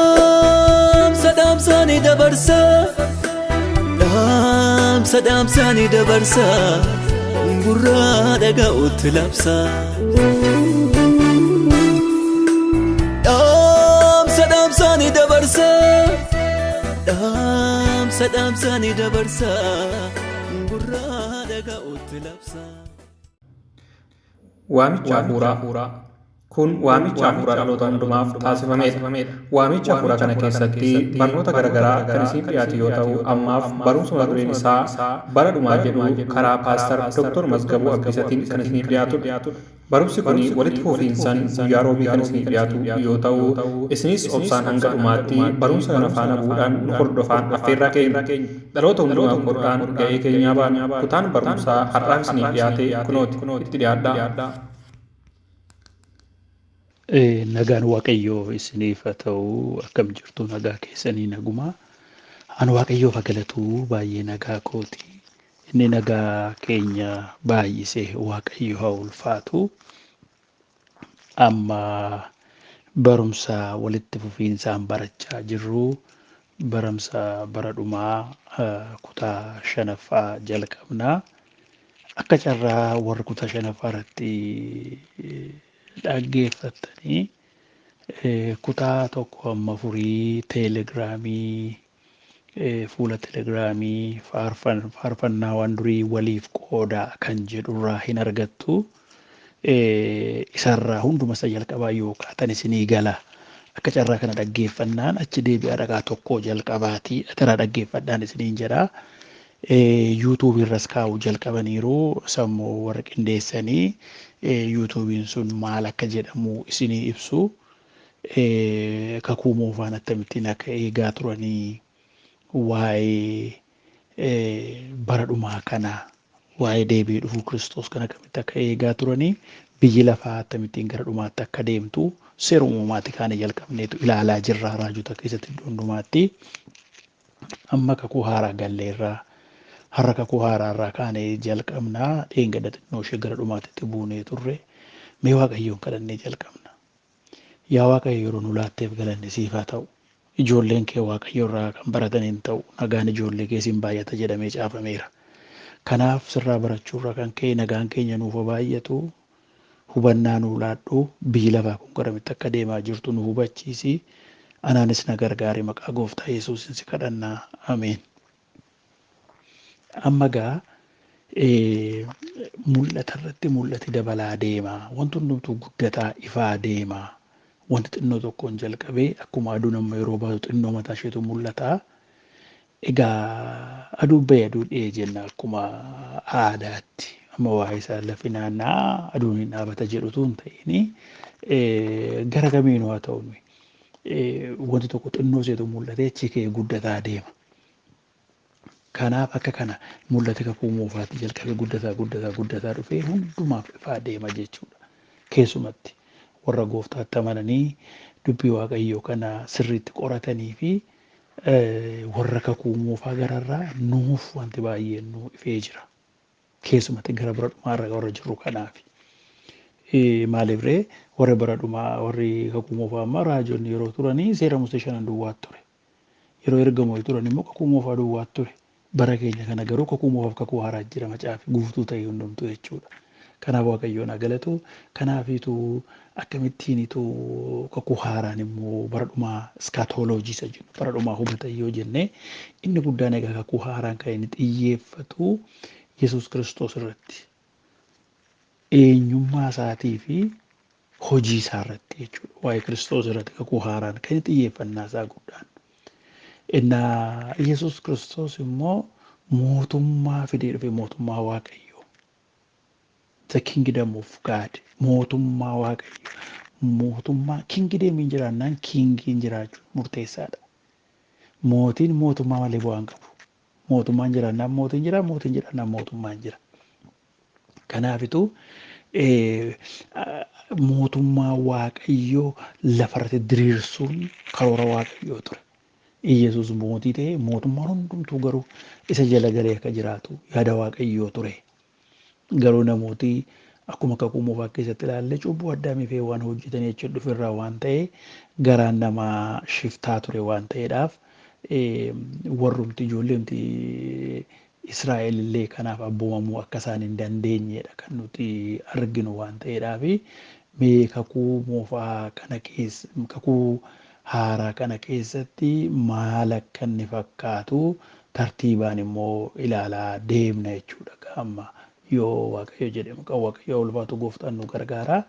Dhaamsa dhaamsaanii dabarsa. Dhaamsa dhaamsaanii dabarsa. Gurraa dhaga'utti labsa. Dhaamsa dhaamsaanii dabarsa. Dhaamsa dhaamsaanii dabarsa. Gurraa dhaga'utti labsa. Waamicha Hafuuraa. Kun waamicha hafuuraa dhaloota hundumaaf taasifamedha. Waamicha hafuuraa kana keessatti barnoota garaagaraa kan isiniif dhiyaatu yoo ta'u, ammaaf barumsa mata dureen isaa bara dhumaa jedhu karaa Paastar Dr. Mazgabuu Abdiisatiin kan isiniif dhiyaatudha. Barumsi kun walitti fufiinsaan guyyaa roobii kan isiniif dhiyaatu yoo ta'u, isinis obsaan hanga dhumaatti barumsa kana faana bu'uudhaan nu hordofaan affeerraa keenya. Dhaloota hundumaa godhuudhaan ga'ee keenyaa baana. Kutaan barumsaa har'aaf isiniif dhiyaate kunooti. Itti dhiyaadhaa. Nagaan Waaqayyoo isiniif haa ta'u. Akkam jirtu? Nagaa keessanii? Nagumaa? An Waaqayyoof haa galatu, baay'ee nagaa kooti. Inni nagaa keenya baay'isee Waaqayyo haa ulfaatu. Amma barumsa walitti fufiinsaan barachaa jirru, barumsa bara dhumaa kutaa shanaffaa jalqabna. Akka carraa warri kutaa shanaffaa irratti dhaggeeffattanii kutaa tokko amma afurii teelegiraamii, fuula teelegiraamii faarfannaawwan durii waliif qoodaa kan jedhurraa hin argattu. Isarraa hunduma isa jalqabaa yoo kaatan isinii gala. Akka carraa kana dhaggeeffannaan achi deebi'aa dhaqaa tokko jalqabaatii atirraa dhaggeeffadhaan isiniin jedha. Yuutuubii irras kaa'uu jalqabaniiru. Sammuu warra qindeessanii yuutuubiin sun maal akka jedhamu isinii ibsu. Kakuu moofaan akkamittiin akka eegaa turanii, waa'ee bara dhumaa kana, waa'ee deebi'ee dhufuu Kiristoos kan akkamitti akka eegaa turanii, biyyi lafaa akkamittiin gara dhumaatti akka deemtu seera uumamaatti kaane jalqabneetu ilaalaa jirra raajota keessatti iddoo hundumaatti. Amma kakuu haaraa galleerraa, har'a kakuu haaraa irraa kaanee jalqabnaa. Dheengadda xinnoo ishee gara dhumaatti buunee turre. Mee Waaqayyoon kadhannee jalqabna. Yaa Waaqayyo, yeroo nu laatteef galanni siif haa ta'u. Ijoolleen kee Waaqayyo irraa kan baratan hin ta'u. Nagaan ijoollee kee siin baay'ata jedhamee caafameera. Kanaaf sirraa barachuurraa kan ka'e nagaan keenya nuuf haa baay'atu. Hubannaa nuu laadhu. Biyyi lafaa kun garamitti akka deemaa jirtu nu hubachiisi. Anaanis na gargaari, maqaa gooftaa Yesuusin si kadhannaa. Ameen. Amma gaa mul'ata irratti mul'ati dabalaa deema. Wanti hundumtuu guddataa ifaa deema. Wanti xinnoo tokkoon jalqabee akkuma aduun amma yeroo baatu xinnoo mataa isheetu mul'ata. Egaa aduu bahee aduu dhi'ee jenna akkuma aadaatti. Amma waa'ee isaa lafi naanna'aa aduun hin dhaabata jedhutu hin ta'in, gara kamiinuu haa ta'u, wanti tokko xinnoo isheetu mul'atee achi ka'ee guddataa deema. Kanaaf akka kana mul'ata kakuu moofaatti jalqabee guddataa guddataa guddataa dhufee hundumaaf ifaa deema jechuudha. Keessumatti warra gooftaatti amananii dubbii Waaqayyoo kana sirriitti qoratanii fi warra kakuu moofaa gararraa nuuf wanti baay'een nu ifee jira. Keessumatti gara bara dhumaarra warra jirru kanaaf. Maaliif ree? Warri bara dhumaa, warri kakuu moofaa, amma raajonni yeroo turanii seera Musee shanan duwwaatu ture. Yeroo ergamoonni turan immoo kakuu moofaa duwwaatu ture. Bara keenya kana garuu kakuu moofaaf kakuu haaraa jira, macaafi guutuu ta'e hundumtuu jechuudha. Kanaaf Waaqayyoon haa galatu. Kanaafiitu akkamittiinitu kakuu haaraan immoo bara dhumaa, iskaatooloojii isa jennu, bara dhumaa hubatan yoo jenne, inni guddaan egaa kakuu haaraan kan inni xiyyeeffatu Yesuus Kiristoos irratti. Eenyummaa isaatii fi hojii isaa irratti jechuudha. Waa'ee Kiristoos irratti kakuu haaraan kan inni xiyyeeffannaa isaa guddaan. Innaa Yesuus Kiristoos immoo mootummaa fidee dhufe, mootummaa Waaqayyoo. The kingdom of God, mootummaa Waaqayyoo. Mootummaa kingdomiin jiraannaan kingiin jiraachuun murteessaadha. Mootiin mootummaa malee bu'aa hin qabu. Mootummaan jiraannaan mootiin jira, mootiin jiraannaan mootummaan jira. Kanaafituu mootummaa Waaqayyoo lafarratti diriirsuun karoora Waaqayyoo ture. Iyyasuus mootii ta'ee mootummaan hundumtuu garuu isa jala galee akka jiraatu yaada Waaqayyoo ture. Garuu namooti akkuma kakuu moofaa keessatti ilaalle cubbuu Addaamii fi Hewwaan hojjetanii achi dhufe irraa waan ta'e garaan namaa shiftaa ture waan ta'eedhaaf, warrumti ijoolleemti Israa'el illee kanaaf abboomamuu akka isaan hin dandeenyedha kan nuti arginu waan ta'eedhaaf. Mee kakuu moofaa kana keessa, kakuu haaraa kana keessatti maal akka inni fakkaatu tartiibaan immoo ilaalaa deemna jechuudha. Amma yoo Waaqayyo jedhe, maqaan Waaqayyo ulfaatu, gooftaan nu gargaara.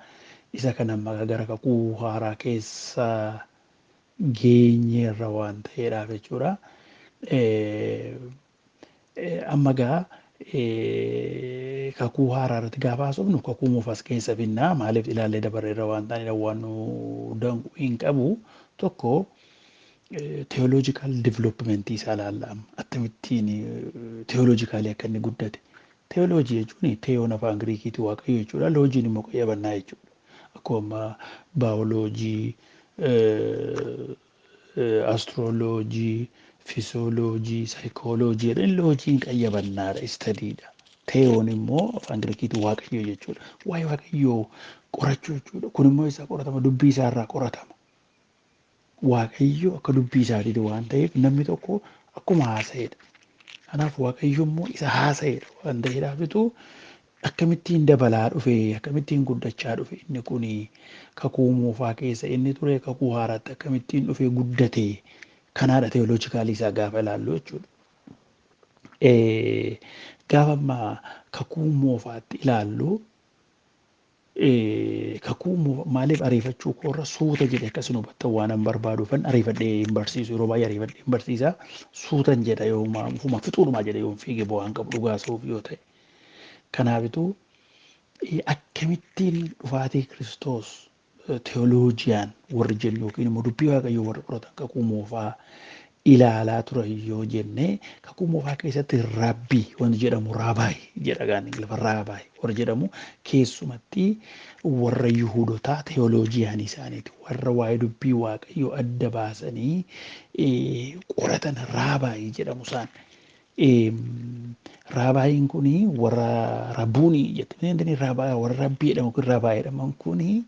Isa kana amma gara kakuu haaraa keessa geenyeerra waan ta'eedhaaf jechuudha. Amma gaa kakuu haaraa irratti gaafa haasofnu kakuu moofaas keessa finnaa, maaliif ilaallee dabarreerra waan ta'anidha, waan nu danqu hin qabu. Tokko, theological development isaa ilaalla amma, akkamittiin theologically akka inni guddate. Theology jechuun theon afaan Giriikiiti Waaqayyo jechuudha. Logyn immoo qayyabannaa jechuudha. Akkuma baayoloojii, astrology, physiology, psychology jedhan, logyn qayyabannaadha, studydha. Theon immoo afaan Giriikiiti Waaqayyo jechuudha. Waa'ee Waaqayyoo qorachuu jechuudha. Kun immoo isaa qoratama, dubbii isaa irraa qoratama. Waaqayyo akka dubbii isaatiiti waan ta'eef namni tokko akkuma haasa'edha. Kanaaf Waaqayyo immoo isa haasa'edha waan ta'eedhaafitu akkamittiin dabalaa dhufe, akkamittiin guddachaa dhufe, inni kun kakuu moofaa keessa inni ture kakuu haaraatti akkamittiin dhufe guddate, kanaadha theologically isaa gaafa ilaallu jechuudha. Gaafa ammaa kakuu moofaatti ilaallu, kakuu maaliif ariifachuu koorra suuta jedhe akkasin hubattan waan an barbaaduufan ariifadhee hin barsiisu. Yeroo baay'ee ariifadhee hin barsiisa, suutan jedha, yooma ufuma fixuudhumaa jedhe yoon fiige bu'aan qabu dhugaa sa'uuf yoo ta'e. Kanaafituu akkamittiin dhufaatii Kiristoos theologian warri jennu yookiin immoo dubbii Waaqayyoo warri qoratan kakuu moofaa ilaalaa turan yoo jenne, kakuu moofaa keessatti rabbii wanti jedhamu, rabbi jedha gaan Ingiliffa, rabbi warri jedhamu keessumatti warra Yihuudotaa theologian isaaniiti, warra waa'ee dubbii Waaqayyoo adda baasanii qoratan rabbi jedhamu isaan. Rabbin kuni warra rabbuunii jettanii, rabbi, warra rabbii jedhamu kun, rabbi jedhaman kuni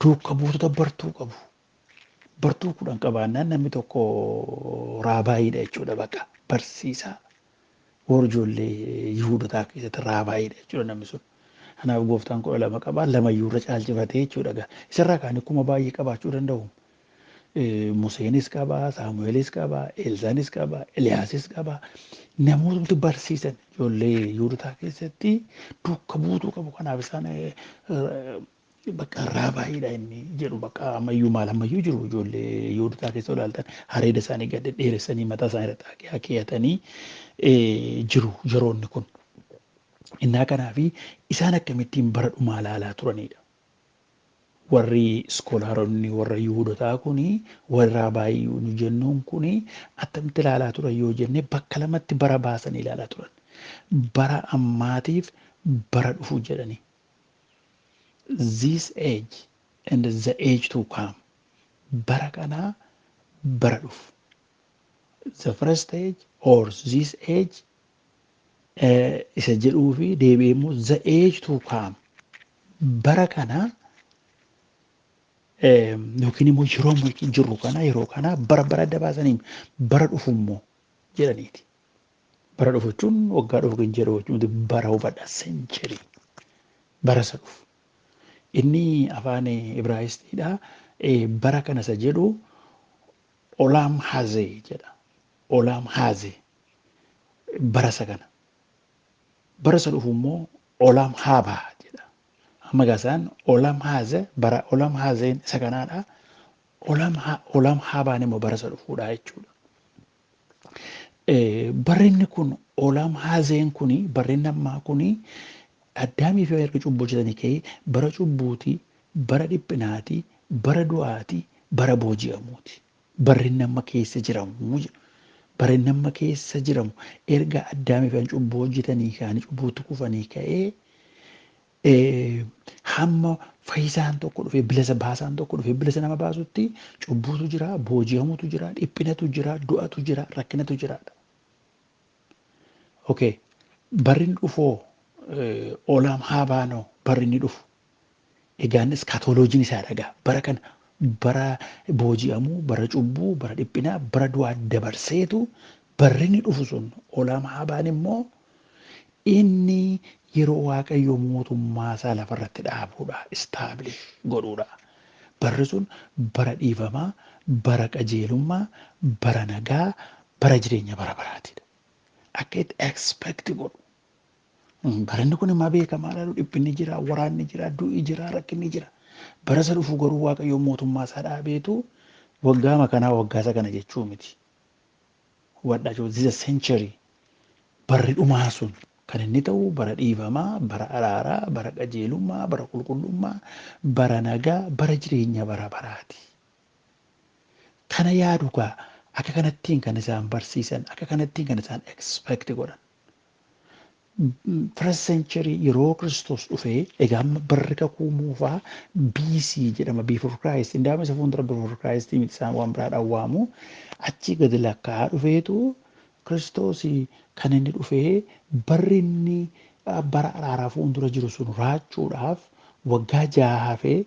duuka buutota bartuu qabu. Bartuu 10 qabaannaan namni tokko rabbidha jechuudha, bakka barsiisaa. Warra ijoollee Yihuudotaa keessatti rabbidha jechuudha namni sun. Kanaaf gooftaan 12 qabaa, lamayyuu irra caalchifatee jechuudha. Isarraa kaanii kuma baay'ee qabaachuu danda'u. Museenis qabaa, Saamu'eelis qabaa, Eelsaanis qabaa, Eliyaasis qabaa. Namootni barsiisan ijoollee Yihuudotaa keessatti duuka buutuu qabu. Kanaaf isaan bakka rabbidha inni jedhu bakka ammayyuu maal ammayyuu jiru. Ijoollee Yihuudotaa keessa ilaaltan hareeda isaanii gad dheeressanii mataa isaanii irratti keeyatanii jiru yeroonni kun. Innaa kanaafi isaan akkamittiin bara dhumaa ilaalaa turanidha. Warri scholaronni warra Yihuudotaa kuni, warra rabbi nu jennuun kuni, attamitti ilaalaa turan yoo jenne, bakka lamatti bara baasanii ilaalaa turan. Bara ammaatiif bara dhufu jedhanii. This age and the age to come. Bara kanaa, bara dhufu. The first age or this age isa jedhuu fi deebi'ee immoo the age to come. Bara kanaa yookiin immoo yeroo jirru kana, yeroo kana bara bara adda baasanii bara dhufu immoo jedhaniiti. Bara dhufu jechuun waggaa dhufu kan jedhu jechuun bara, hubadha, century, bara isa dhufu. Inni afaan Ibraayistiidha. Bara kana isa jedhu olaam hazee jedha. Olaam hazee bara isa kana. Bara isa dhufu immoo olaam haabaa jedha. Amma gaasaan olaam haze, bara olaam hazeen isa kanaadha. Olaam haabaan immoo bara isa dhufuudha jechuudha. Barri kun olaam hazeen kuni, barri ammaa kuni, Addaamii fi erga cubbuu hojjetanii ka'ee bara cubbuuti. Bara dhiphinaati, bara du'aati, bara booji'amuuti. Barri nama keessa jiramu jedhu. Barri nama keessa jiramu erga Addaamii fi cubbuu hojjetanii ka'anii cubbuutti kufanii ka'ee hamma fayyisaan tokko dhufee bilisa baasaan tokko dhufee bilisa nama baasutti cubbuutu jira, booji'amuutu jira, dhiphinatu jira, du'atu jira, rakkinatu jiraadha. Okay. Barri inni dhufoo olaam haa baanoo barri inni dhufu. Egaan eschatologyn isaa dhagaa bara kana bara booji'amuu, bara cubbuu, bara dhiphinaa, bara du'aa dabarseetu barri inni dhufu sun olaam haa baan immoo inni yeroo Waaqayyo mootummaa isaa lafarratti dhaabuudha, establish godhuudha. Barri sun bara dhiifamaa, bara qajeelummaa, bara nagaa, bara jireenya bara baraatidha. Akka itti expect godhu. Baranni kun immoo beekamaadha. Dhiphinni jira, waraanni jira, du'i jira, rakkinni jira. Bara isa dhufu garuu Waaqayyo mootummaa isaa dhaabeetu waggaa kanaa waggaa isa kana jechuu miti. Hubadhaa jechuudha. This is a century. Barri dhumaa sun kan inni ta'u bara dhiifamaa, bara araaraa, bara qajeelummaa, bara qulqullummaa, bara nagaa, bara jireenya bara baraati. Kana yaadu gaa akka kanattiin kan isaan barsiisan, akka kanattiin kan isaan expect godhan. First century yeroo Kiristoos dhufee, egaa amma barri kakuu moofaa BC jedhama, before Christ. Indaama isa fuuldura before Christ miti, isaan waan biraadhaan waamu. Achi gadi lakkaa'aa dhufeetu Kiristoos kan inni dhufee barri inni bara araaraa fuuldura jiru sun raachuudhaaf waggaa 6 hafee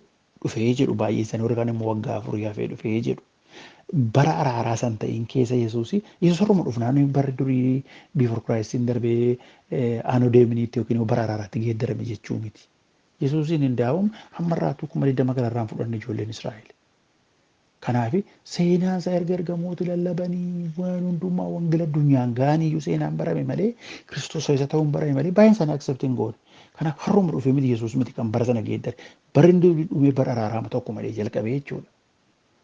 dhufee jedhu baay'ee isaanii, warri kaan immoo waggaa 4 hafee dhufee jedhu. Bara araaraa san ta'in keessa Yesuus har'uma dhufnaan barri durii before Christ darbee Anno Dominitti yookiin bara araaraatti geeddarame jechuu miti. Yesuusiin hin daa'uun hammarraatu 20,000 gararraan fudhanne ijoolleen Israa'el. Kanaaf seenaan isaa erga ergamooti lallabanii waan hundumaa wangeela addunyaan ga'aniyyuu seenaan barame malee, Kiristoos isa ta'uun barame malee, baay'een isaanii accept hin goone. Kanaaf har'uma dhufee miti Yesuus miti kan bara sana geeddare. Barri inni dhumee bara araaraama tokko malee jalqabee jechuudha.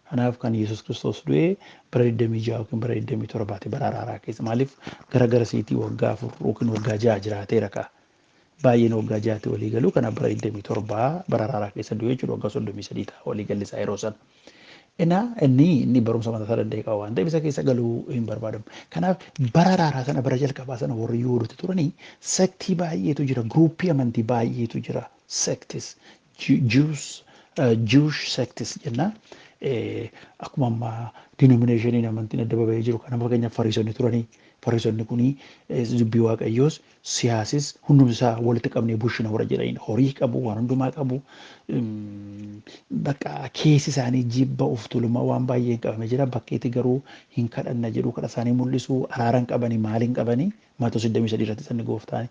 Kanaaf kan Yesuus Kiristoos du'ee bara 26 yookiin bara 27 bara araaraa keessa, maaliif gara gara siitii waggaa 4 yookiin waggaa 6 jiraateera ka'a. Baay'een waggaa 6tti walii galu, kanaaf bara 27 bara araaraa keessa du'ee jechuudha, waggaa 33 ta'a walii galli isaa yeroo sana. Inaa inni barumsa mataa isaa danda'e qaba waan ta'eef isa keessa galuu hin barbaadamu. Kanaaf bara araaraa sana, bara jalqabaa sana warri Yihuudooti turanii sectii baay'eetu jira, groupii amantii baay'eetu jira. Sects, Jews, Jewish sects jenna. Akkuma ammaa denominationiin amantiin adda baba'ee jiru kana, fakkeenyaaf Fariisonni turanii, Fariisonni kuni dubbii Waaqayyoos siyaasis hundumti isaa walitti qabnee bushina warra jedhaniin, horii qabu, waan hundumaa qabu, bakka keessi isaanii jibba, of tuulummaa waan baay'een qabame jira. Bakkeetti garuu hin kadhanna jedhu, kadha isaanii mul'isu, araara hin qabanii, maal hin qabanii. Maatewos 23 irratti sanni gooftaan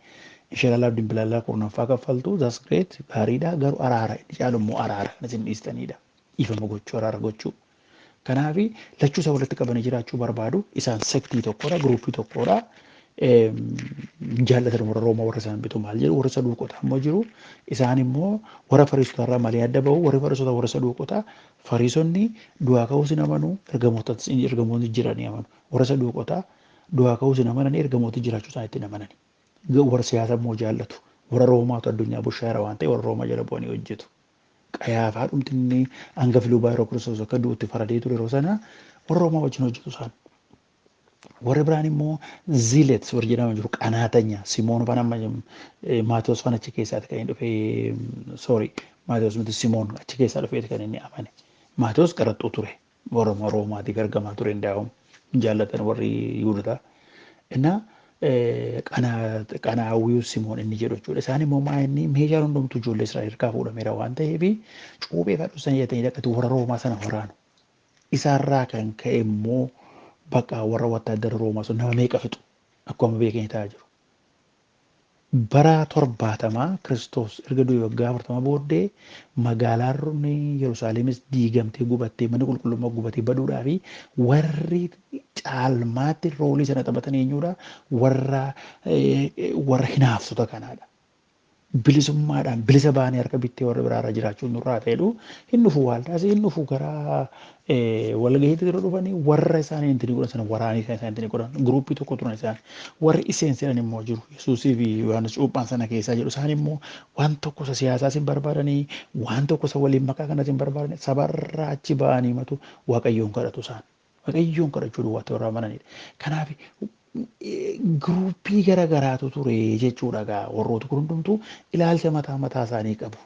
inshallah dimbilaalaa kurnaffaa kaffaltu, that's great, gaariidha, garuu araara inni caalu immoo araara kan isin dhiistanidha, dhiifama gochuu, araara gochuu. Kanaaf lachuu isa walitti qabanii jiraachuu barbaadu. Isaan sectii tokkodha, groupii tokkodha. Jaallatan warra Roomaa warra isaan bitu maal jedhu. Warra Saduuqota immoo jiru. Isaan immoo warra Fariisota irraa malee adda bahu. Warri Fariisota warra Saduuqota. Fariisonni du'aa ka'uus hin amanu, ergamoonni jiran ni amanu. Warra Saduuqota du'aa ka'uus hin amanani, ergamooti jiraachuu isaaniitti hin amanani. Warra siyaasa immoo jaallatu. Warra Roomaatu addunyaa bushaara waan ta'e warra Roomaa jala bu'anii hojjetu. Qayaafaa dhumti inni hangafi lubaa yeroo Kiristoos akka du'utti faradee ture yeroo sana warra Roomaa wajjin hojjetu isaan. Warri biraan immoo Zealots warri jedhaman jiru, qanaatanya Simoon fan amma Maatewos fan achi keessaati kan inni dhufe, sorry, Maatewos miti, Simoon achi keessaa dhufeeti kan inni amane. Maatewos qaraxxuu ture, warra Roomaatiif ergamaa ture, hin jaallatan warri Yihuudotaa. Innaa qanaawwiyu Simoon inni jedhu jechuudha. Isaan immoo maa inni meeshaan hundumtuu ijoollee Israa'el harkaa fuudhameera waan ta'eef cuuphee fadhu sana jedhanii dhaqatu warra Roomaa sana waraanu. Isaarraa kan ka'e immoo bakka warra wattaaddara Roomaa sun nama meeqa fixu akkuma beekanii ta'aa jiru. Bara 70 Kiristoos erga du'e waggaa 40 booddee magaalaan Yerusaalemis diigamtee gubattee, manni qulqullummaa gubatee baduudhaa fi warri caalmaatti roleii sana taphatan eenyudha? Warra hinaaftota kanaadha. Bilisummaadhaan bilisa baanee harka bittee warra biraarra jiraachuun nurraa ta'edhu hin dhufu waaldaas hin dhufu gara walgahiitti yeroo dhufanii warra isaanii ittiin godhan sana waraanii kan isaan ittiin godhan guruppii tokko turan isaan warri iseen seeran immoo jiru Yesuusii fi Yohaannis cuuphaan sana keessaa jedhu isaan immoo waan tokko isa siyaasaas hin barbaadanii waan tokko isa waliin makaa kanas hin barbaadanii sabarraa achi ba'anii matu Waaqayyoon kadhatu isaan. Waaqayyoon kadhachuu duwwaatti warra amananidha. Kanaaf giruuppii gara garaatu ture jechuudha gaa warroota kun hundumtuu ilaalcha mataa mataa isaanii qabu.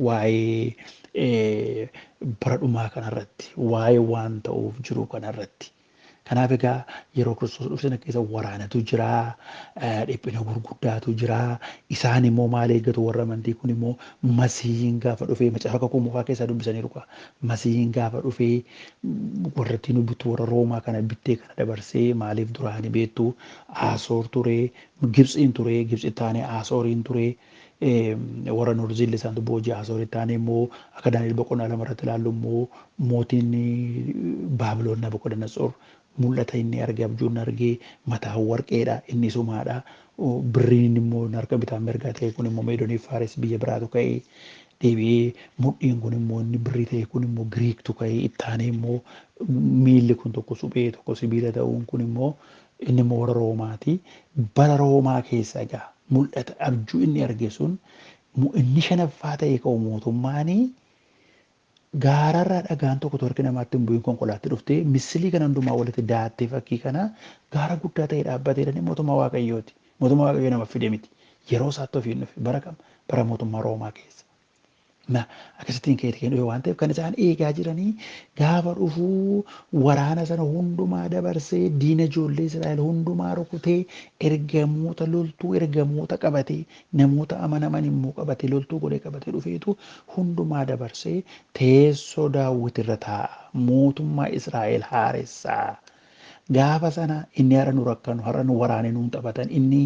Waa'ee bara dhumaa kanarratti, waa'ee waan ta'uuf jiru kanarratti. Kanaaf egaa yeroo Kiristoos dhufe sana keessa waraanatu jira, dhiphina gurguddaatu jira. Isaan immoo maal eeggatu warra amantii kun immoo Masiihiin gaafa dhufee macaafa kakuu moofaa keessaa dubbisaniiru kaa. Masiihiin gaafa dhufee warra ittiin bittu warra Roomaa kana bittee kana dabarsee maaliif duraanii beektu Asoor ture, Gibxiin ture, Gibxi taanee Asooriin ture. Warra Noorziilli isaantu boojii Asooritti taanee immoo akka Daani'el boqonnaa 2 irratti ilaallu immoo mootiin Baabiloon Nabukodonosor mul'ata inni arge abjuun arge mataan warqeedha inni sumaadha. Birriin immoo harka bitaan mirgaa ta'e kun immoo Meedonii Faares biyya biraatu ka'ee deebi'ee mudhiin kun immoo inni birrii ta'e kun immoo Giriiktu ka'ee ittaanee immoo miilli kun tokko suphee tokko sibiila ta'uun kun immoo inni immoo warra Roomaati. Bara Roomaa keessa egaa mul'ata abjuu inni arge sun inni shanaffaa ta'e ka'u mootummaanii gaararraa dhagaan tokko harki namaatti hin bu'in konkolaatti dhuftee misilii kana hundumaa walitti daattee fakkii kana gaara guddaa ta'e dhaabbatee jedhanii mootummaa Waaqayyooti. Mootummaa Waaqayyoo nama fide miti. Yeroo isaatti ofiin dhufe bara kam bara mootummaa Roomaa keessa. Na akkasittiin keeti kan dhufe waan ta'eef kan isaan eegaa jiranii gaafa dhufuu waraana sana hundumaa dabarsee diina ijoollee Israa'el hundumaa rukutee ergamoota loltuu ergamoota qabatee namoota amanaman immoo qabatee loltuu godhee qabatee dhufeetu hundumaa dabarsee teessoo Daawit irra taa'a mootummaa Israa'el haaressaa. Gaafa sana inni har'a nu rakkanu har'a nu waraanee nuun taphatan inni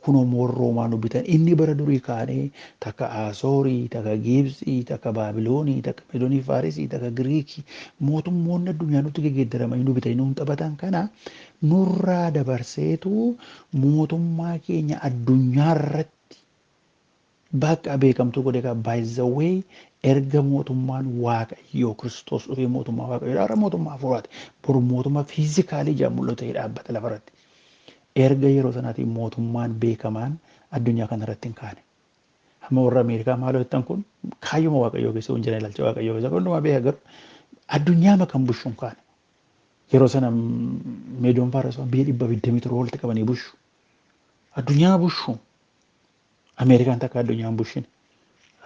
kunoo warra Roomaa nu bitan inni bara durii kaanee takka Asoorii takka Gibxii takka Baabiloonii takka Meedonii Faaresii takka Giriikii mootummoonni addunyaa nutti geggeeddaramanii nu bitanii nuun taphatan kana nurraa dabarseetu mootummaa keenya addunyaa irratti bakka beekamtuu godhe qaba. By the way erga mootummaan Waaqayyoo Kiristoos dhufee mootummaa Waaqayyoo har'a mootummaa hafuuraati. Boru mootummaa fiizikaalii ijaan mul'atu ta'ee dhaabbata lafarratti. Erga yeroo sanaatiin mootummaan beekamaan addunyaa kanarratti hin kaane. Hamma warra Ameerikaa maaloo jettan kun kaayyuma Waaqayyoo keessa hin jiran ilaalcha Waaqayyoo keessa hundumaa beeka garuu addunyaama kan bushu hin kaane. Yeroo sana Meedoon Faares biyya 127 walitti qabanii bushu. Addunyaa bushu. Ameerikaan takka addunyaan bushin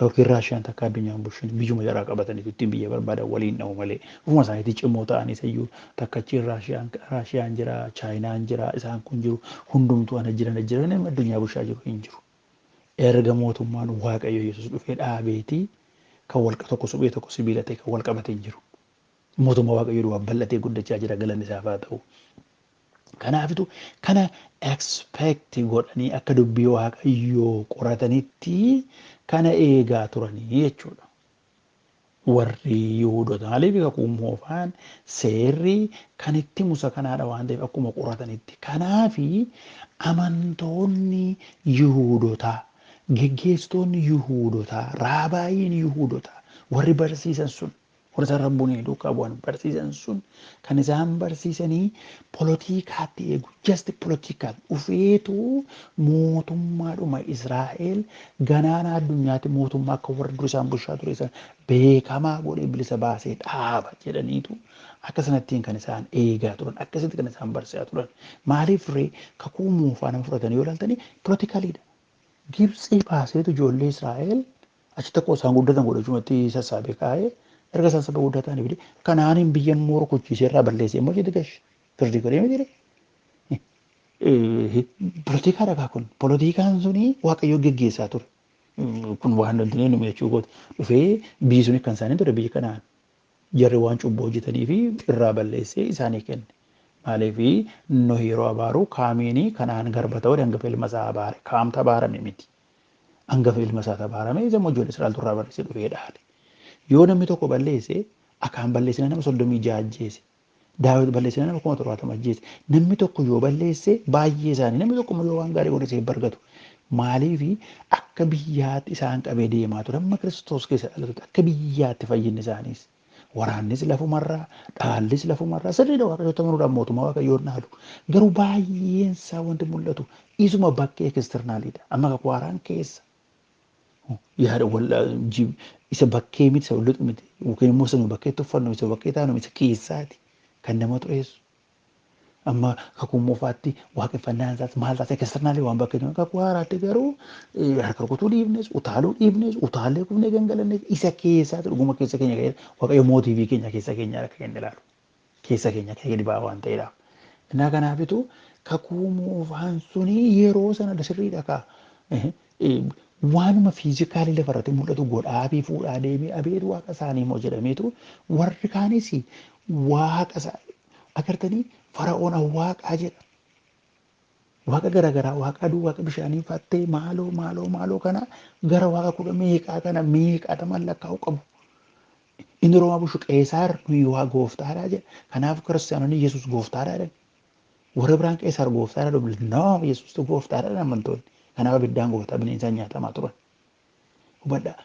yookiin Raashiyaan takka addunyaan bushin biyyuma jaraa qabatanii ittiin biyya barbaadan waliin dha'u malee ofuma isaaniitti cimoo ta'anii isayyuu takka achiin Raashiyaan jira, Chaayinaan jira, isaan kun jiru hundumtuu ana jiran jiran addunyaa bushaa jiru hin jiru. Erga mootummaan Waaqayyo Yesuus dhufee dhaabeetii kan walqa tokko suphee tokko sibiila ta'e kan wal qabate hin jiru. Mootummaa Waaqayyo duwwaa bal'atee guddachaa jira galanni isaaf haa ta'u. Kanaafitu kana expect godhanii akka dubbii Waaqayyoo qoratanitti kana eegaa turanii jechuudha. Warri Yihuudoota maaliif kakuu moofaan seerri kan itti musa kanaadha waan ta'eef akkuma qoratanitti. Kanaafi amantoonni Yihuudotaa, geggeessitoonni Yihuudotaa, raabaayiin Yihuudotaa warri barsiisan sun warra isaan rabbuun duukaa bu'an barsiisan sun kan isaan barsiisanii polotiikaatti eegu just political dhufeetu mootummaadhuma Israa'el ganaana addunyaatti mootummaa akka warra dur isaan bulchaa ture san beekamaa godhee bilisa baasee dhaaba jedhaniitu akka sanattiin kan isaan eegaa turan akkasitti kan isaan barsiisaa turan maaliif ree kakuu moofaa nama fudhatanii yoo ilaaltanii polotikaliidha. Gibxii baaseetu ijoollee Israa'el achi tokko isaan guddatan godhachuumatti sassaabee kaa'ee erga isaan saba guddaa ta'anii fide kanaaniin biyyan immoo rukuchiisee irraa balleessee immoo jedhe gash firdii godhee miti ree. Polotikaa dhagaa kun polotikaan suni Waaqayyo geggeessaa ture. Kun waan wanti nu jechuu gooti dhufee biyyi suni kan isaanii ture biyyi kanaan jarri waan cubbuu hojjetanii fi irraa balleessee isaanii kenne. Maaliif Nohi yeroo abaaru kaamiini kanaan garba ta'uu hangafa ilma isaa abaare kaamta abaarame miti. Hangafa ilma isaa abaarame isa immoo ijoollee Israa'el irraa balleessee dhufee dhaale. Yoo namni tokko balleesse akaan balleessina nama 36 ajjeese. Daawit balleessina nama 70,000 ajjeese. Namni tokko yoo balleesse baay'ee isaanii namni tokko yoo waan gaarii godhe seef bargatu. Maaliif akka biyyaatti isaan qabee deemaa ture amma Kiristoos keessa dhalatutti akka biyyaatti fayyinni isaaniis. Waraannis lafumarraa, dhaallis lafumarraa, sirriidha Waaqayyoota amanuudhaan mootummaa Waaqayyoon dhaalu. Garuu baay'een isaa wanti mul'atu isuma bakkee externaliidha. Amma kakuu haaraan keessa. Yaada isa bakkee miti, isa lixu miti, yookiin immoo isa nu bakkeetti uffannu, isa bakkee taanu, isa keessaati kan nama xureessu. Amma kakuu moofaatti waaqeffannaan isaas maal taasisa externalii waan bakkee jiru. Kakuu haaraatti garuu harka rukutuu dhiifnes, utaaluu dhiifnes, utaallee kufnee gangalannes isa keessaati dhuguma keessa keenya keessa Waaqayyo mootiivii keenya keessa keenya akka inni ilaalu. Keessa keenya keessa gadi ba'aa waan ta'eedhaaf. Innaa kanaafitu kakuu moofaan suni yeroo sana sirriidha kaa. Waanuma physicalii lafarratti mul'atu godhaa fi fuudhaa deemee abeet waaqa isaanii immoo jedhameetu warri kaanis waaqa isaa agartanii Fara'oon waaqaa jedha. Waaqa garaagaraa, waaqa aduu, waaqa bishaanii fattee maaloo maaloo maaloo kana gara waaqa kudha meeqaa kana meeqaataman lakkaa'u qabu. Inni Roomaa bushu Qeesaar nuyi waa gooftaadhaa jedha. Kanaaf kiristaanonni Yesuus gooftaadhaa jedhan. Warra biraan Qeesaar gooftaadhaa jedhu. No, Yesuustu gooftaadhaa jedhan amantoonni. Kanaaf abiddaan gooftaa bineensaan nyaatamaa turan. Hubadhaa.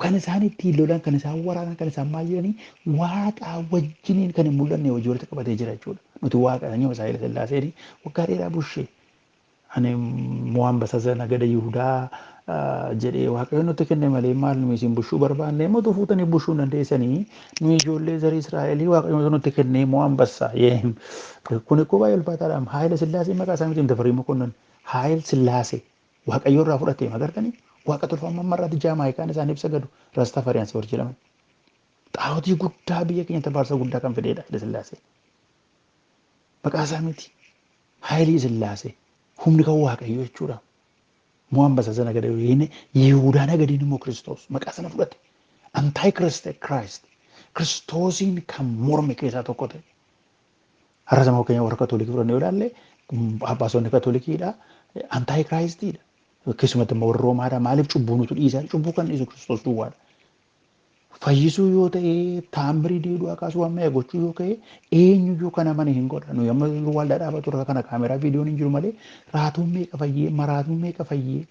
Kan isaan ittiin lolan, kan isaan waraanan, kan isaan maal jedhanii waaqaa wajjiniin kan hin mul'anne hojii walitti qabatee jira jechuudha. Nuti waaqa sanyii Haayile Sillaaseen waggaa dheeraa bushee. Ani mo'aan basasa nagada Yihudaa jedhee Waaqayyo nutti kenne malee maal nuyi isin bushuu barbaanne immoo fuutanii bushuu hin dandeessanii nuyi ijoollee zarii Israa'elii Waaqayyo nutti kenne mo'aan bassa. Kun ikkoo baay'ee ulfaataadha. Haayile Sillaasee maqaa isaa miti Tafarii Mokonnon. Haayile Sillaasee Waaqayyo irraa fudhatee magartanii waaqa tolfamaa marraatti Jaamaayikaan isaaniif sagadu Rastafariyaans warri jedhaman. Xaawotii guddaa biyya keenya tabaarsa guddaa kan fedheedha Haayile Sillaasee. Maqaa isaa miti. Haayile Sillaasee humni kan Waaqayyo jechuudha. Mo'aan basasa nagada Yihudaa nagadiin immoo Kiristoos maqaa sana fudhate. Anti Christ Kiristoosiin kan morme keessaa tokko ta'e. Har'a sama keenya warra Katolikii fudhannee yoo ilaalle Phaaphaasonni Katolikiidha. Anti Christiidha. Keessumatti immoo warra Roomaadha. Maaliif cubbuu nutu dhiisaa? Cubbuu kan dhiisu Kiristoos duwwaadha. Fayyisuu yoo ta'e taambirii diiduu akaasuu waan mi'a gochuu yoo ka'e eenyuyyuu kana mana hin godha. Nuyi amma waldaa dhaabatu irra kana kaameeraa viidiyoon hin jiru malee raatuun meeqa fayyee maraatuun meeqa fayyee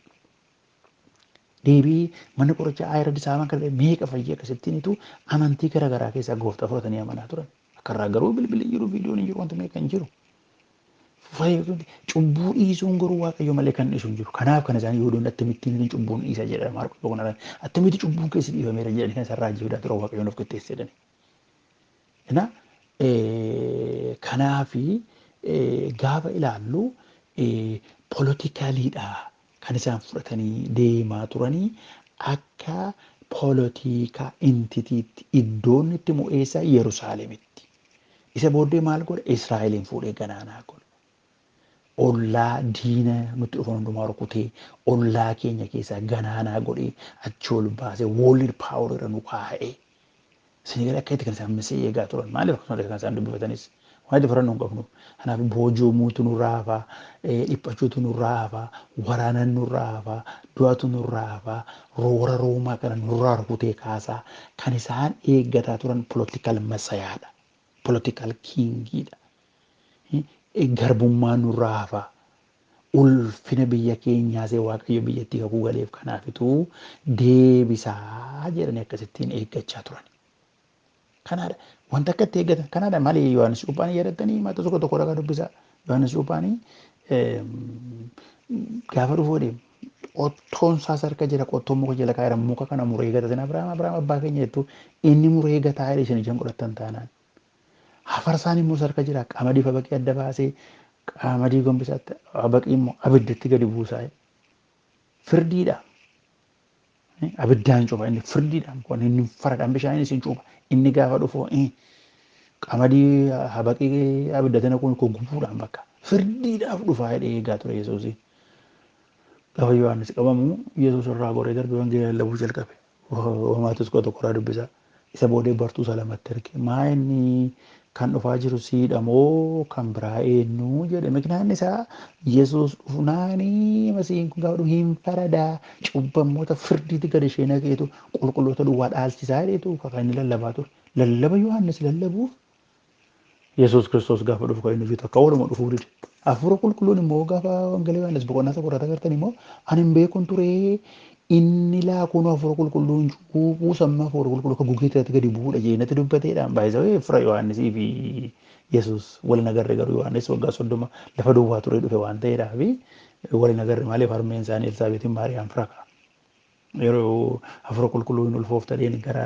deebii manni qorichaa ayira disaaban kan meeqa fayyee akkasittiinitu amantii garaagaraa keessaa gooftaa fudhatanii amanaa turan. Akkarraa garuu bilbilli hin jiru viidiyoon hin jiru wanti meeqa hin jiru. Cubbuu dhiisuun garuu Waaqayyo malee kan dhiisu hin jiru. Kanaaf kan isaan Yihuudoonni akkamittiin cubbuun dhiisa jedhan Maarqos boqonnaa akkamitti cubbuun keessi dhiifameera jedhanii kan isaan raajii fidaa turan Waaqayyoon of qixxeesse jedhani. Ina kanaafi gaafa ilaallu politicaliidha kan isaan fudhatanii deemaa turanii akka poolitikaa entityitti iddoon itti mo'eessa Yerusaalemitti. Isa booddee maal godha? Israa'eliin fuudhee ganaanaa godha. Ollaa diina nutti dhufan hundumaa rukutee ollaa keenya keessaa ganaanaa godhee achi ol baasee world power irra nu kaa'ee. Isin gara akka itti kan isaan misee eegaa turan maaliif akkasumas kan isaan dubbifatanis waan itti fudhannu hin qabnu. Kanaaf booji'amuutu nurraa hafa, dhiphachuutu nurraa hafa, waraanan nurraa hafa, du'atu nurraa hafa, warra Roomaa kana nurraa rukutee kaasaa kan isaan eeggataa turan political messiahadha. Political kingiidha. Garbummaa nurraa hafa. Ulfina biyya keenyaas Waaqayyo biyyattii kakuu galeef kanaafituu deebisaa jedhanii akkasittiin eeggachaa turan. Kanaadha. Wanta akka itti eeggatan kanaadha malee Yohaannis Cuuphaan yaadattanii mata tokko tokko ragaa dubbisaa. Yohaannis Cuuphaan gaafa dhufuu deemu qottoon isaas harka jira qottoon muka jala kaa'eera muka kana muree gata sin Abiraam Abiraam abbaa keenya jettu inni muree gataa jedhe isin ijaan godhattan taanaan. Hafarsaan immoo harka jira qamadii habaqii adda baasee qamadii gombisaatti habaqii immoo abiddatti gadi buusaa. Firdiidha. Abiddaan cufa inni firdiidhaan kun inni faradhaan bishaan isin cufa inni gaafa dhufu qamadii habaqii abiddatti naquun kun gubuudhaan bakka firdiidhaaf dhufaa jedhee eegaa ture Yesuusiin. Gaafa Yohaannis qabamu Yesuus irraa goree darbee wangeela lallabuu jalqabe. Maatiyoos kudha tokkorraa dubbisaa. Isa booddee bartuu isaa lamatti erge. Maa inni kan dhufaa jiru siidha moo kan biraa eenyu jedhe. Miknaan isaa Yesuus dhufnaanii masiihiin kun gaafa dhufu hin faradaa cubbammoota firdiitti gad ishee naqeetu qulqulloota duwwaa dhaalchisaa jedheetu kan inni lallabaa ture. Lallaba Yohaannis lallabuuf Yesuus Kiristoos gaafa dhufu kan inni hojjetu akka ooluma dhufuu dide. Hafuura qulqulluun immoo gaafa Wangeela Yohaannis boqonnaa 1 irratti agartan immoo ani hin beekun ture inni laakuun hafuura qulqulluun cuuphuu samma hafuura qulqulluu akka gugee irratti gadi bu'uudha jedhee natti dubbateedha. Baay'isawee fira Yohaannisii fi Yesuus waliin agarre garuu Yohaannis waggaa 30 lafa duwwaa turee dhufe waan ta'eedhaaf waliin agarre maaliif harmeen isaanii Elsaabeetiin Maariyaam fira ka'a. Yeroo hafuura qulqulluu hin ulfoofta dheen gara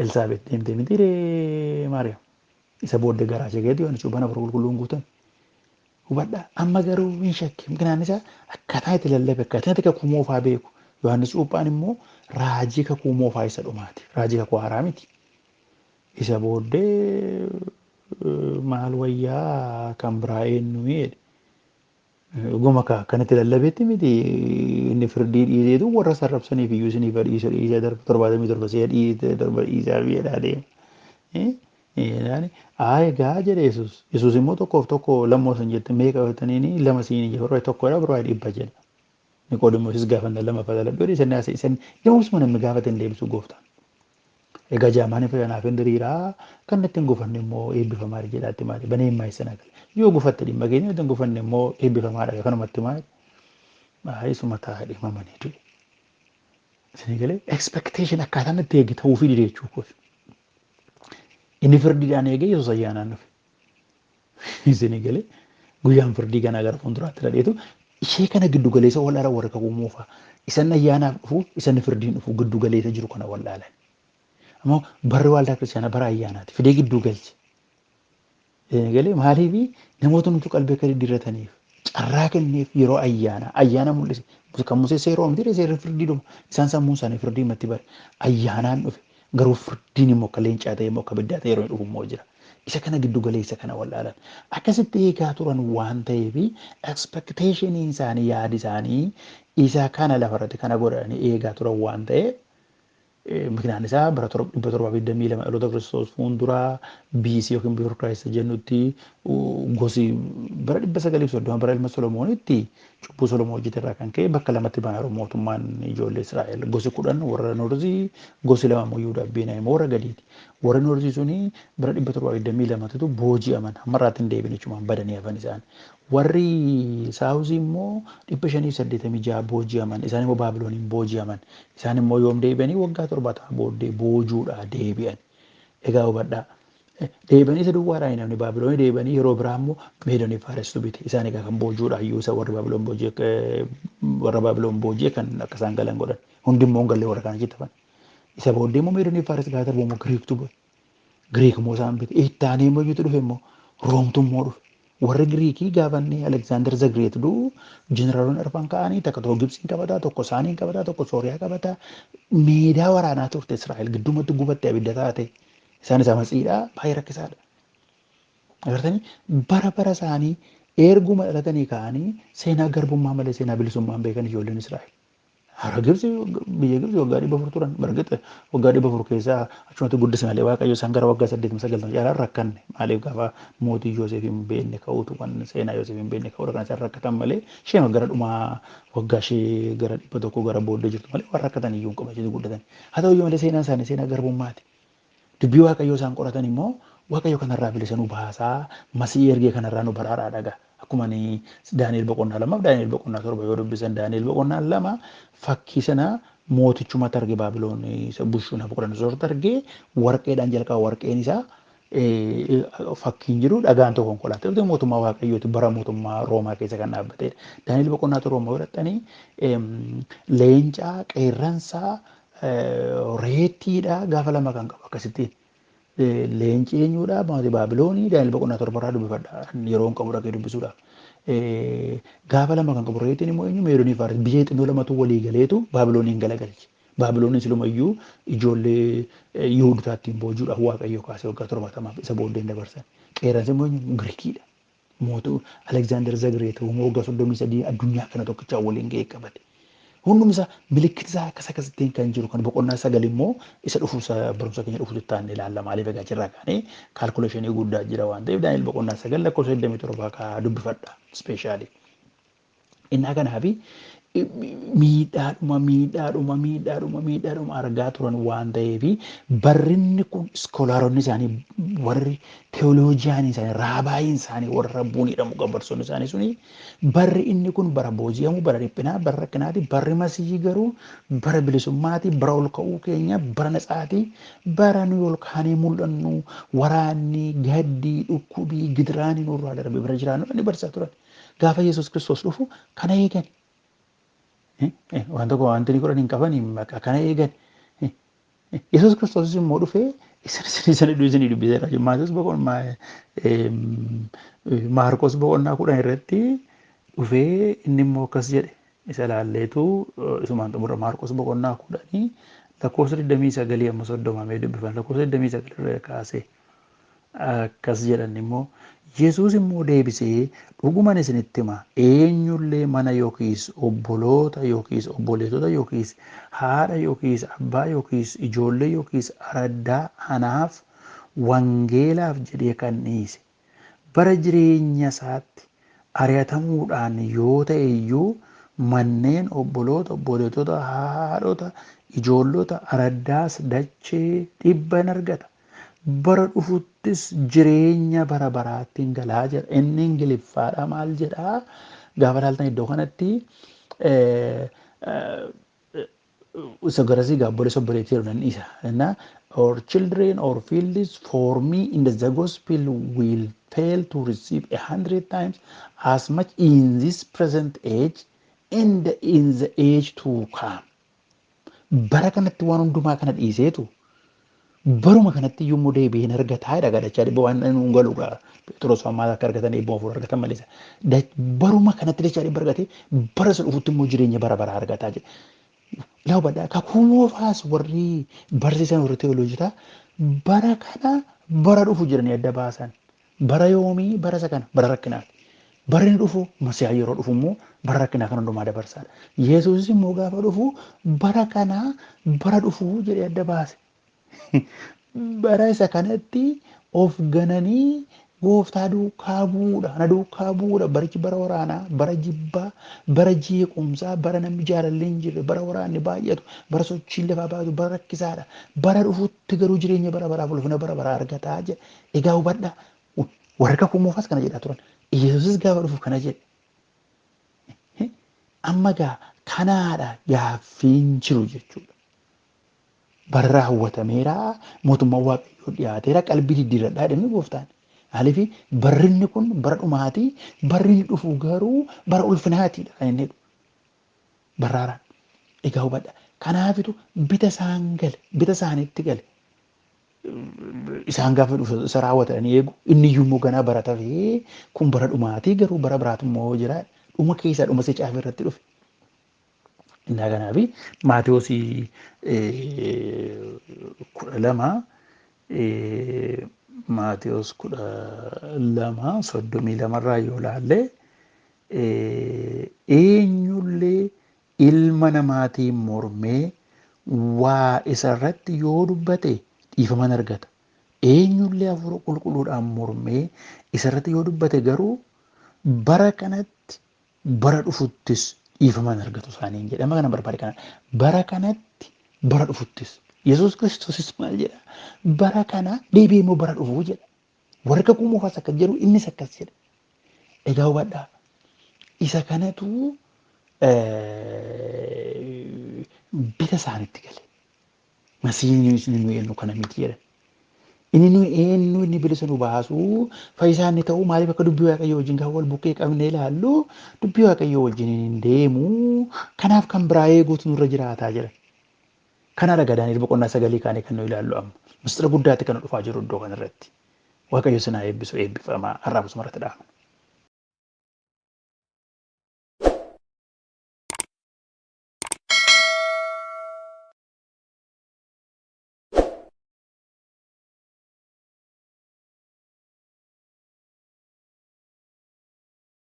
Elsaabeet deemtee miti ree Maariyaam. Isa booddee garaa ishee keessatti Yohaannis cuuphaan hafuura qulqulluun guutame. Hubadhaa amma garuu hin shakke. Miknaan isaa akkaataa itti lallabe akkaataa itti kakuu moofaa beeku. Yohaannis cuuphaan immoo raajii kakuu moofaa isa dhumaati. Raajii kakuu haaraa miti. Isa booddee maal wayyaa kan biraa eenyu jedhe. Dhuguma akkanatti lallabetti miti inni firdii dhiiseetu warra sarrabsaniif iyyuu isiniif dhiisa dhiisa darba 77 si'a dhiise darba dhiisaa fi jedhaa deema. Haa egaa jedhe Yesuus. Yesuus immoo tokkoof tokko lammoo san jette meeqa qabataniini lama siin jedhe tokkodha biroo dhibba jedha. Niqoodimoosis gaafa inni lama fadaladhu jedhe isan naase isan yoomsuma namni gaafate hin deebisu gooftaan. Egaa jaamaan ifa naaf hin diriiraa kan natti hin gufanne immoo eebbifamaadha jedhaatti maali banee himaa isa nagale. Yoo gufatte dhimma keenya natti hin gufanne immoo eebbifamaadha kanumatti maali. Haa isuma ta'a dhimamanii du'e. Isinii galee expectation akkaataan itti eege ta'uufii dide jechuu kooti. Inni firdiidhaan eegee Yesuus ayyaanaan dhufe. Isinii galee guyyaan firdii ganaa gara fuulduraatti dhadheetu ishee kana giddu galeessa wallaalan warra kakuu moofaa. Isan ayyaanaaf dhufu isan firdiin dhufu giddu galeessa jiru kana wallaalan. Ammoo barri waaldaa kiristaanaa bara ayyaanaati fidee gidduu galche. Isinii galee maaliif namoota nutu qalbii akka diddiirrataniif carraa kenneef yeroo ayyaanaa ayyaana mul'ise. Kan Musee seeroo miti seerri firdii dhuma isaan sammuun isaanii firdii matti bare ayyaanaan dhufe garuu firdiin immoo akka leencaa ta'e immoo akka biddaa ta'e yeroo dhufu immoo jira. Isa kana giddu galeessa kana wallaalan. Akkasitti eegaa turan waan ta'eef expectationiin isaanii yaadi isaanii isa kana lafarratti kana godhanii eegaa turan waan ta'eef miknaan isaa bara 722 dhaloota Kiristoos fuulduraa BC yookiin Before Christ jennutti gosi bara 930 bara ilma Solomoonitti cubbuu Solomoon hojjete irraa kan ka'e bakka lamatti ba'an mootummaan ijoollee Israa'el gosi 10 warra Noorzii gosi 2 immoo Yihudaa fi Beniyaam warra gadiiti. Warri Noorzii suni bara 722 booji'aman hammarraatti hin deebine jechuun badanii hafan isaan. Warri Saawuzii immoo 586 booji'aman isaan immoo Baabilooniin booji'aman isaan immoo yoom deebi'anii waggaa 70 booddee boojuudhaa deebi'an. Egaa hubadhaa. Deebi'anii isa duwwaadhaa hin namni Baabiloonii deebi'anii yeroo biraa immoo Meedonii Faarestu bite. Isaan egaa kan boojuudhaa iyyuu isa warri Baabiloon booji'e warra Baabiloon booji'e kan akka isaan galan godhan. Hundi immoo hin galle warra kana achitti hafan. Isa booddee immoo Meedonii Faares gaafa darbu immoo Giriiktu bu'e. Giriik immoo isaan bite. Ittaanee immoo eenyutu dhufe immoo Roomtu immoo dhufe. Warri Giriikii gaafa inni Aleksaandar Zagreet du'u jeneraalonni arfan ka'anii takka tokko Gibsiin qabataa, tokko isaaniin qabataa, tokko Sooriyaa qabataa. Meedaa waraanaa turte Israa'el gidduumatti gubatte abidda taate. Isaan isa matsiidhaa baay'ee rakkisaadha. Agartanii bara bara isaanii erguma dhalatanii ka'anii seenaa garbummaa malee seenaa bilisummaa hin beekan ijoolleen Israa'el. Har'a Gibsi biyya Gibsi waggaa 400 turan. Bargita waggaa 400 keessaa achumatti guddise malee Waaqayyo isaan gara waggaa 80 90 caalaa rakkanne. Maaliif gaafa mootii Yoosef hin beekne ka'uutu kan seenaa Yoosef hin beekne ka'uudha kan isaan rakkatan malee isheen gara dhumaa waggaa ishee gara 100 gara booddee jirtu malee waan rakkatan iyyuu hin qaban achitti guddatan. Haa ta'u iyyuu malee seenaan isaanii seenaa garbummaati. Dubbii Waaqayyoo isaan qoratan immoo Waaqayyo kanarraa bilisa nu baasaa masii ergee kanarraa nu baraaraa dhaga. Akkuma ani Daani'el boqonnaa 2 fi Daani'el boqonnaa 7 yoo dubbisan Daani'el boqonnaa 2 fakkii sana mootichumatti arge Baabiloon isa bushu Nabukadnezartu arge warqeedhaan jalqaba warqeen isaa fakkiin jiru dhagaan tokko konkolaataa dhufte mootummaa Waaqayyooti bara mootummaa Roomaa keessa kan dhaabbatedha. Daani'el boqonnaa 7 yoo dhaqxanii leencaa qeerransaa reettiidha gaafa lama kan qabu akkasittiin. Leenci eenyuudha? Mootii Baabiloonii Daani'el boqonnaa 7 irraa dubbifadha. Yeroo hin qabu dhaqee dubbisuudhaaf. Gaafa lama kan qabu reettiin immoo eenyu? Meedonii Faares biyya xinnoo lamatu walii galeetu Baabilooniin galagalche. Baabilooniin silumayyuu ijoollee Yihuudotaattiin boojuudhaaf Waaqayyo kaasee waggaa 70f isa booddeen dabarsan. Qeerransi immoo eenyu? Girikiidha. Mootuu Aleksaandar Zagreet waggaa 33 addunyaa kana tokkichaa waliin ga'ee qabate. Hundum isaa milikkiti isaa akkas akkasittiin kan jiru kan boqonnaa 9 immoo isa dhufu isa barumsa keenya dhufutti taanne ilaalla maaliif egaa achirraa kaanee kaalkuleeshinii guddaa jira waan ta'eef Daani'el boqonnaa 9 lakkoofsa 27 kaa dubbifadha ispeeshaalii. Innaa kanaafi Miidhaadhuma miidhaadhuma miidhaadhuma miidhaadhuma argaa turan waan ta'eef, barrinni kun scholaronni isaanii, warri theologian isaanii, rabbin isaanii, warra rabbuun jedhamu barsoonni isaanii suni, barri inni kun bara booji'amu, bara dhiphinaa, bara rakkinaati. Barri Masihii garuu bara bilisummaati, bara ol ka'uu keenya, bara natsaati, bara nuyi ol kaanee mul'annu, waraanni, gaddii, dhukkubii, gidiraanii nurraa darbe bira jiraannu inni barsiisaa turan. Gaafa Yesuus Kiristoos dhufu kana eegan. Waan tokko wanti inni godhan hin qaban, kana eegan. Yesuus Kiristoos immoo dhufee isin isin dubbiseera. Maatewos boqonnaa, Maarqos boqonnaa 10 irratti dhufee inni immoo akkas jedhe. Isa ilaalleetu isumaan xumura. Maarqos boqonnaa 10 lakkoofsa 29 amma 30 dubbifan. Lakkoofsa 29 irra kaasee akkas jedhan immoo: Yesuus immoo deebisee, "Dhuguman isinitti hima, eenyullee mana yookiis obboloota yookiis obboleettota yookiis haadha yookiis abbaa yookiis ijoollee yookiis araddaa anaaf wangeelaaf jedhee kan dhiise, bara jireenya isaatti ari'atamuudhaan yoo ta'e iyyuu, manneen, obboloota, obboleettota, haadhota, ijoollota, araddaas dachee dhibban argata. Bara dhufuttis jireenya bara baraatti hin galaa," jedha. Inni Ingiliffaadha maal jedhaa? Gaafa ilaaltan iddoo kanatti isa garasii gaabboleessa obboleettii jedhu nan dhiisa. Innaa "or children or fields for me in the gospel will fail to receive 100 times as much in this present age and in the age to come." Bara kanatti waan hundumaa kana dhiiseetu baruma kanatti iyyuu immoo deebi'ee hin argataa jedha. Gadachaa dhibba waan nuun galu gaa Phexros ammaa akka argatan eebbuma hafuura argatan malee. Baruma kanatti dachaa dhibba argatee, bara isa dhufutti immoo jireenya bara baraa argataa jedha. Laa hubadhaa, Kakuu Moofaas warri barsiisan, warri teolojitaa, bara kana bara dhufu jedhanii adda baasan. Bara yoomii? Bara isa kana, bara rakkinaati. Barri inni dhufu, Masiyaa yeroo dhufu immoo bara rakkinaa kan hundumaa dabarsaadha. Yesuusis immoo gaafa dhufu bara kana bara dhufu jedhee adda baase. Bara isa kanatti of gananii gooftaa duukaa bu'uudha. Na duukaa bu'uudha. Barichi bara waraanaa, bara jibbaa, bara jeequmsaa, bara namni jaalalli hin jirre, bara waraanni baay'atu, bara sochiin lafaa baay'atu, bara rakkisaadha. Bara dhufutti garuu jireenya bara baraaf ulfina bara baraa argataa jedha. Egaa hubadhaa. Warri Kakuu Moofaas kana jedhaa turan. Yesuusis gaafa dhufu kana jedhe. Amma gaa kanaadha gaaffiin jiru jechuudha. Bara raawwatameera, mootummaan Waaqayyoo dhiyaateera, qalbii diddiirradhaa jedhanii gooftaan. Maaliif? Barrinni kun bara dhumaatii, barri inni dhufu garuu bara ulfinaatiidha kan inni jedhu. Barraaraan. Egaa hubadha. Kanaafitu bita isaan gale, bita isaaniitti gale. Isaan gaafa dhufu isa raawwatanii eegu, inni iyyuu immoo ganaa bara tafee kun bara dhumaatii, garuu bara biraatu immoo jira, dhuma keessaa dhuma isa caafii irratti dhufe. Innaa kanaafi Maatewosii 12, Maatewos 12:32rraa yoo ilaalle, "Eenyullee ilma namaatiin mormee waa isarratti yoo dubbate dhiifaman argata. Eenyullee hafuura qulqulluudhaan mormee isarratti yoo dubbate garuu bara kanatti bara dhufuttis dhiifaman argatu," isaaniin jedhama. Kana barbaade kana, bara kanatti bara dhufuttis. Yesuus Kiristoosis maal jedha? Bara kana deebi'ee immoo bara dhufuu jedha. Warri Kakuu Moofaas akkas jedhu, innis akkas jedha. Egaa hubadhaa. Isa kanatu bita isaanitti gale. Masiihni inni nu eenyu kana miti jedhan. Inni nu eenyu, inni bilisa nu baasuu, fayyisaa inni ta'u, maaliif akka dubbii Waaqayyoo wajjin gaafa wal bukkee qabnee ilaallu dubbii Waaqayyoo wajjin hin deemu, kanaaf kan biraa eeguutu nurra jiraataa jedhan. Kana raga Daani'el boqonnaa 9 kaanee kan nu ilaallu amma. Mistira guddaatti kan dhufaa jiru iddoo kanarratti. Waaqayyo sinaa eebbisu, eebbifamaa. Har'aaf asuma irratti dhaabna.